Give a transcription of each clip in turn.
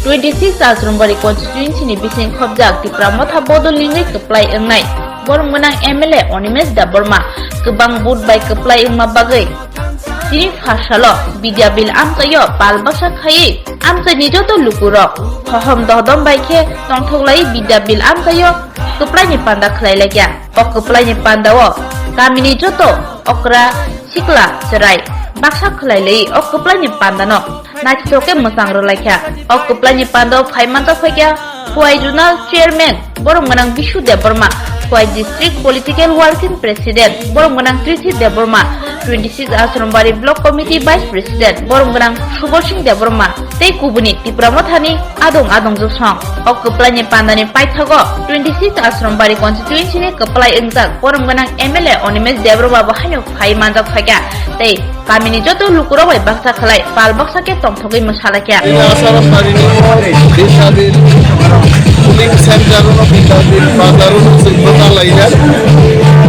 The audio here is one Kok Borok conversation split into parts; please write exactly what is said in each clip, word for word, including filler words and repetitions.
Twenty six Asrambari constituency ni bising khobjak Tipra Motha bodol lingwi kwplai wngnai borok gwnang M L A Animesh Debbarma kwbang vote bai kwplai wngma bagwi tini pharsalo Bidya Bill amchaio pal baksa khaiwi amchaini joto lukurok hohom dohodom bai khe tongthoklai Bidya Bill amchaio kwplaini panda khlai laikya. O kwplaini pandao kamini joto okra, sikla, chwrai baksa khlai lai o kwplaini pandano naithothok khe mwchang rwlaikha. O kwplaini pandao phai manjak phaikha Khowai Zonal Chairman borom gwnang Bishu Debbarma, Khowai District Political Working President borom gwnang Trisi Debbarma, twenty six Asrambari Block Committee Vice President borom gwnang Subal Singh Debbarma tei kubuni Tipra Mothani adong adongjwk song. O kwplaini pandani paithago twenty six Asrambari constituency ni kwplai wngjak borom gwnang M L A Animesh Debbarma bo haino phai manjak phaikha tei kamini joto lukurok bai baksa khlai pal baksa khe tongthogwi mwsalaikha. Bini Asarambari ni Bisabil polling center no Bisabil bazar no chwng bwta laijak.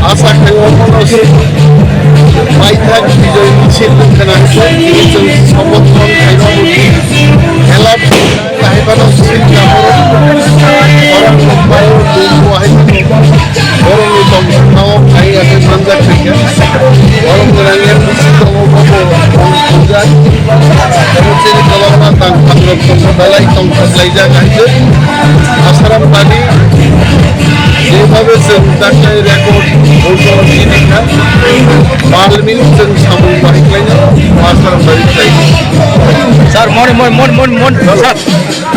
Asa khai omono paithak bijoi misil khwnang khe chwng somothon khaima muchung. Elak Kahibano sin kabur orang membayu bumbu ahi orang ni tong tong ai ahi manjak kaya orang orang yang bisi tong bobo tong tong jai. Kamu sini kalau matang pangrok tong dalai tong dalai jaga itu. Asarambari jebabe sing dakai record untuk ini kan. Palmin sing samung baik lainnya Asarambari. Sir, moni, moni, moni, moni, moni, sir.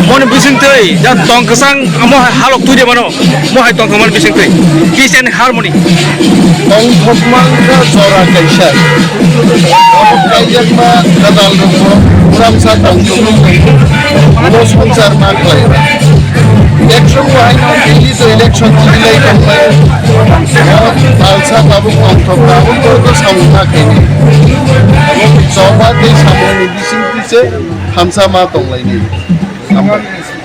Moni bising twi, ja tong kwchang, amo hai halok twi de mano, mo hai tong kwmani bising twi. Peace and harmony. Tongthokma wngkha jora kaisa. Abo kaijakma gadal rokbo uramsa tongthokma kaiwi. Ulo swngchar ma khlai. Election bo haino daily to election chilai tongmai. Talsa tabuk tongthok tabuk to samung ma khaini. Abo choba tei samungni bising twi se thamsa ma tonglaini.